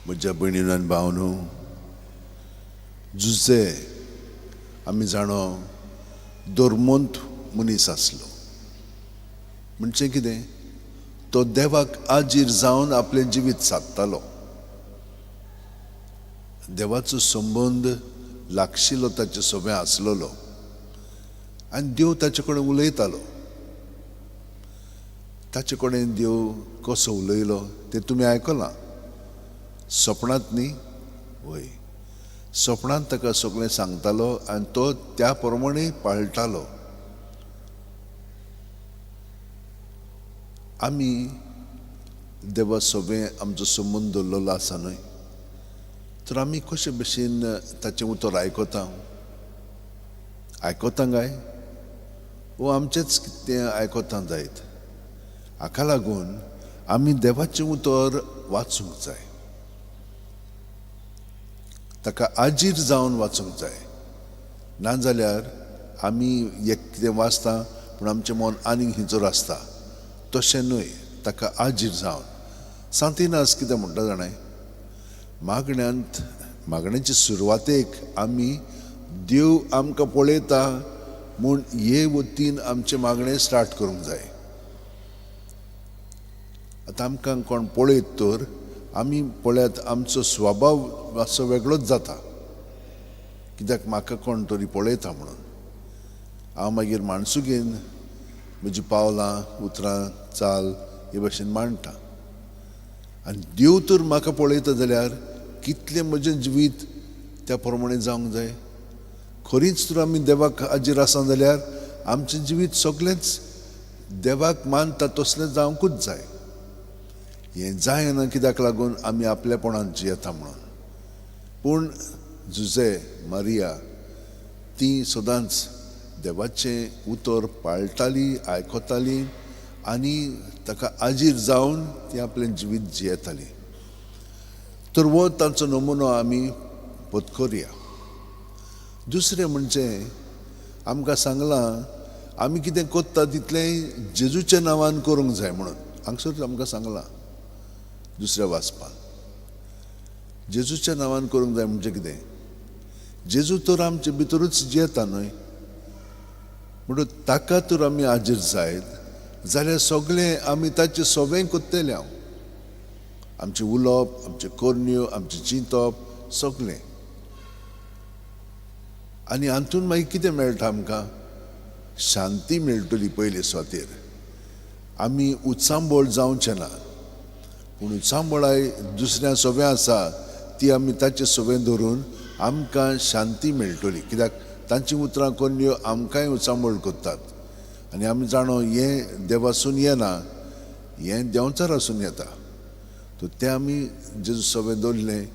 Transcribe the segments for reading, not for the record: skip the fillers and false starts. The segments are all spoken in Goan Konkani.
म्हज्या भयणीन आनी भावनो, जुजे आमी जाणो धर्मोंत मनीस आसलो. म्हणजे कितें, तो देवाक आजीर जावन आपलें जिवीत सादतालो. देवाचो संबंद लागशिल्लो ताचे सोबें आसलेलो आनी देव ताचे कडेन उलयतालो. ताचे कडेन देव कसो उलयलो तें तुमी आयकलां सपनांत न्ही? वय, सपनांत ताका सगळें सांगतालो आनी तो त्या प्रमाणे पाळटालो. आमी देवा सोबें आमचो संबंद दवरलेलो आसा न्हय, तर आमी कशे भशेन ताचें उतर आयकता आयकता काय वो आमचेंच कितें आयकता जायत? हाका लागून आमी देवाचें उतर वाचूंक जाय, ताका आजीर जावन वाचूंक जाय. नाजाल्यार आमी एक कितें वाचता पूण आमचें मन आनीक हिंचोर आसता. तशें न्हय, ताका आजीर जावन. सांतिनास कितें म्हणटा जाणाय, मागण्यांत मागण्याचे सुरवातेक आमी देव आमकां पळयता म्हूण हे वतीन आमचें मागणें स्टार्ट करूंक जाय. आतां आमकां कोण पळयत तर आमी पळयात आमचो स्वभाव मातसो वेगळोच जाता, कित्याक म्हाका कोण तरी पळयता म्हणून. हांव मागीर माणसुगेन म्हजी पावलां उतरां चाल हे भशेन मांडटा. आनी देव तर म्हाका पळयता जाल्यार कितलें म्हजें जिवीत त्या प्रमाणे जावंक जाय. खरीच तर आमी देवाक हाजीर आसा जाल्यार आमचें जिवीत सगळेंच देवाक मानता तसलें जावंकूच जाय. हें जायना कित्याक लागून आमी आपलेपणान जियेता म्हणून. पूण जुजे मारिया ती सदांच देवाचें उतर पाळटाली, आयकताली आनी ताका आजीर जावन ती आपलें जिवीत जियेताली. तर हो तांचो नमुनो आमी पत्करया. दुसरें म्हणजे आमकां सांगलां आमी कितें करता तितलें जेजूच्या नांवान करूंक जाय म्हणून. हांगसर आमकां सांगलां दुसऱ्या वाचपान जेजूच्या नांवान करूंक जाय म्हणजे कितें, जेजू तर आमचे भितरूच जियेता न्हय, म्हणून ताका तर आमी हाजीर जायत जाल्यार सगळें आमी ताचें सोबें करतले. हांव आमचें उलोवप, आमच्यो करण्यो, आमचें चिंतप सगळें. आनी हातून मागीर कितें मेळटा आमकां? शांती मेळटली. पयले सुवातेर आमी उचांबळ जावचें ना, पूण उचांबळाय दुसऱ्या सोबें आसा ती आमी ताचे सोबें धरून आमकां शांती मेळटली. कित्याक तांची उतरां करण्यो आमकांय उचांबळ करतात आनी आमी जाणो हें देवासून येना, हें देंवचारासून येता. तर तें आमी जेजू सोबें दवरलें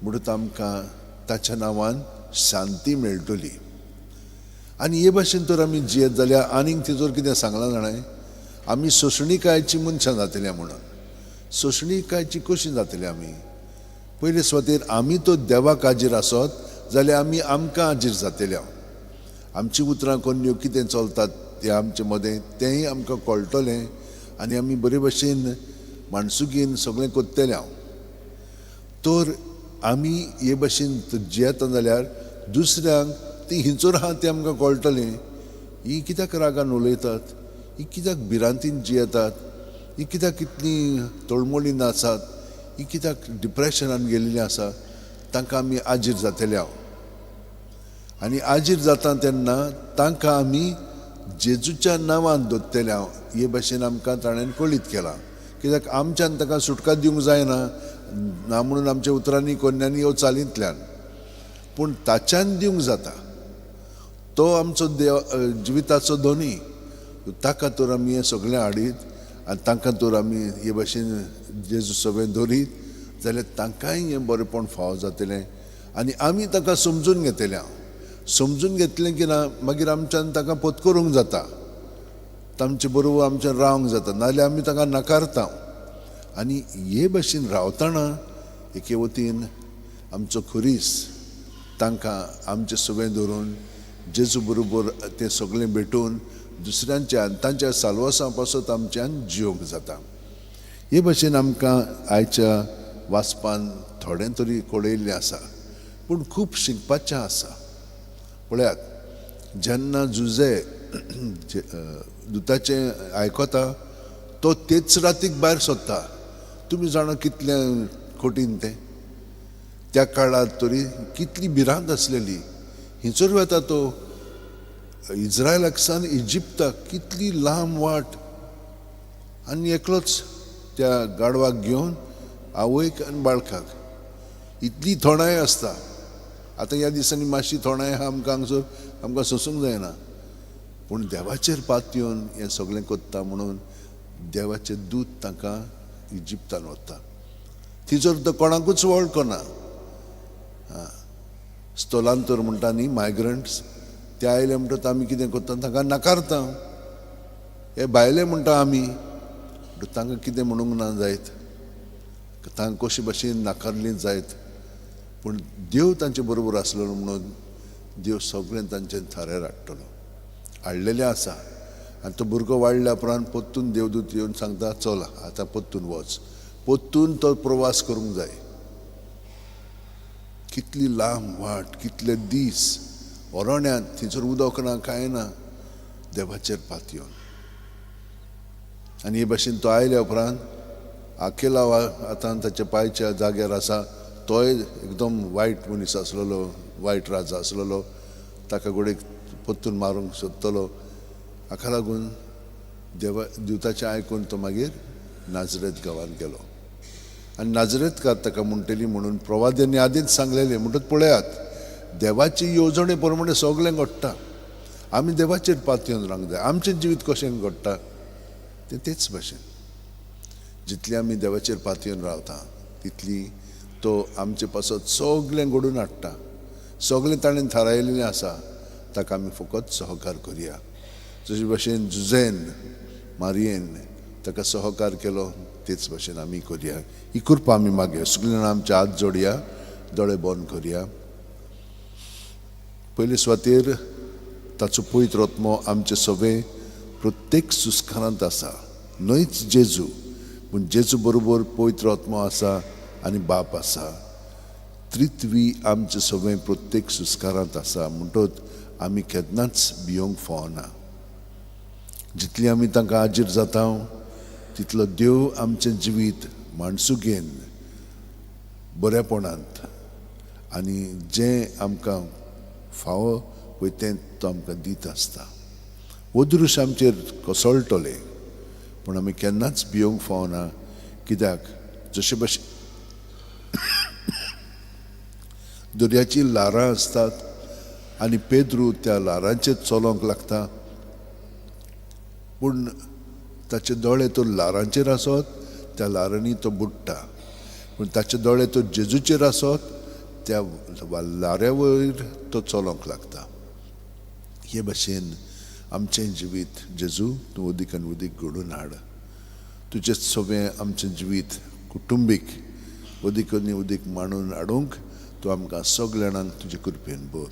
म्हणून आमकां ताच्या नांवान शांती मेळटली. आनी हे भाशेन तर आमी जियेत जाल्यार आनीक तेजोर कितें सांगलां जाणाय, आमी सोंसणीकायची मनशां जातलीं म्हणून. सोंसणीकायची कशी जातली आमी? पयले सुवातेर आमी तो देवाक हाजीर आसत जाल्यार आमी आमकां हाजीर जातले. आमची उतरां करण्यो कितें चलतात तें आमचे मदें तेंय आमकां कळटलें आनी आमी बरे भशेन माणसुगीन सगळें करतले. हांव तर आमी हे भशेन जियेता जाल्यार दुसऱ्यांक ती हिंचोर आहा तें आमकां कळटलें. ही कित्याक रागान उलयतात, ही कित्याक भिरांतीन जियेतात, ही कित्याक कितलीं तळमळीन आसात, ही कित्याक डिप्रेशनान गेल्लीं आसा, तांकां आमी आजीर जातले. हांव आनी आजीर जाता तेन्ना तांकां आमी जेजूच्या नांवान दवरतले. हांव हे भशेन आमकां ताणें कळीत केलां, कित्याक आमच्यान ताका सुटका दिवंक जायना ना म्हणून आमच्या उतरांनी कोन्यांनी ह्यो चालींतल्यान, पूण ताच्यान दिवंक जाता. तो आमचो देव जिविताचो धनी, ताका तर आमी हें सगळें हाडीत आनी तांकां तर आमी हे भशेन जेजू सगळें धरीत जाल्यार तांकांय हें बरेंपण फावो जातलें आनी आमी तांकां समजून घेतले. हांव समजून घेतलें की ना मागीर आमच्यान तांकां पत्करूंक जाता, तांचे बरोबर आमच्यान रावंक जाता, नाजाल्यार आमी तांकां नाकारता. आनी हे भशेन रावतना एके वतीन आमचो खुरीस तांकां आमचें सगळें धरून जेजू बरोबर तें सगळें भेटून दुसऱ्यांच्या तांच्या साल्वासां पासत आमच्यान जियोंक जाता. हे भशेन आमकां आयच्या वाचपान थोडें थोडें तरी कळयल्लें आसा, पूण खूब शिकपाचें आसा. पळयात, जेन्ना जुजे दुताचें आयकता तो तेच रातीक भायर सोदता. तुमी जाणा कितलें कठीण तें, त्या काळार तरी कितली भिरांत आसलेली. हिंचर वता तो इज्रायलाक सान इजिप्ताक कितली लांब वाट, आनी एकलोच त्या गाडवाक घेवन आवयक आनी बाळकाक. इतली थोंडाय आसता. आतां ह्या दिसांनी मातशी थोंडाय आहा आमकां, हांगसर आमकां सोंसूंक जायना, पूण देवाचेर पातयेवन हें सगळें करता म्हणून देवाचें दूत तांकां इजिप्तान वता. थंयसर तो कोणाकूच वळखना. स्थलांतर म्हणटा न्ही, मायग्रंट्स, ते आयले म्हणटकच आमी कितें करता, तांकां नाकारता. हे भायले म्हणटा आमी, तांकां कितें म्हणूंक ना जायत, तांकां कशे भाशेन नाकारली जायत, पूण देव तांचे बरोबर आसलो म्हणून देव सगळें तांचे थाऱ्यार हाडटलो, हाडलेलें आसा. आनी तो भुरगो वाडल्या उपरांत परतून देवदूत येवन सांगता, चल आतां परतून वच. परतून तो प्रवास करूंक जाय. कितली लांब वाट, कितले दीस अरण्यांत, थंयसर उदक ना कांय ना, देवाचेर पातयेवन. आनी हे भाशेन तो आयल्या उपरांत आकेलाव आतां ताच्या पांयच्या जाग्यार आसा. तोय एकदम वायट मनीस आसलेलो, वायट राजा आसलेलो, ताका घोडेक परतून मारूंक सोदतलो. हाका लागून देवा दिवताचें आयकून तो मागीर नाजरेत गांवांत गेलो. आनी नाजरेतकार ताका म्हणटली म्हणून प्रवाद्यांनी आदींच सांगलेलें. म्हणटच पळयात, देवाची येवजणे प्रमाणे सगळें घडटा. आमी देवाचेर पातयेवन रावंक जाय. आमचें जिवीत कशें घडटा तें तेच भाशेन. जितलें आमी देवाचेर पातयेवन रावता तितली तो आमचे पासत सगळें घडून हाडटा. सगळें ताणें थारायलेलें आसा, ताका आमी फकत सहकार करया. जशे भाशेन जुझेन मारयेन ताका सहकार केलो, तेच भाशेन आमी करया. ही कृपा आमी मागया. सगळीं जाणां आमचे हात जोडया, दोळे बंद करया. पयले सुवातेर ताचो पवित्र आत्मो आमचे सवे प्रत्येक सुस्कारांत आसा. न्हयच जेजू, पूण जेजू बरोबर पवित्र आत्मो आसा आनी बाप आसा. त्रित्वी आमचे सवे प्रत्येक सुस्कारांत आसा. म्हणटच आमी केन्नाच भियोंक फावना. जितली आमी तांकां आजीर जाता तितलो देव आमचें जिवीत माणसुगेन बऱ्यापणांत आनी जें आमकां फावो पळय तें तो आमकां दीत आसता. अदृश्य आमचेर कोसळटलें, पूण आमी केन्नाच भियोंक फावना. कित्याक जशे भशेन दर्याचीं ल्हारां आसतात आनी पेद्रू त्या ल्हारांचेर चलोवंक लागता, पूण ताचे दोळे तर ल्हारांचेर आसत त्या ल्हारांनी तो बुडटा, पूण ताचे दोळे तर जेजूचेर आसत त्या ल्हाऱ्या वयर तो चलोवंक लागता. हे भाशेन आमचें जिवीत जेजू तूं उदीक आनी उदीक घडोवन हाड. तुजें सगळें आमचें जिवीत कुटुंबीक उदीक आनी उदीक मांडून हाडूंक तूं आमकां सगल्या जाणांक तुजे कृपेन भर.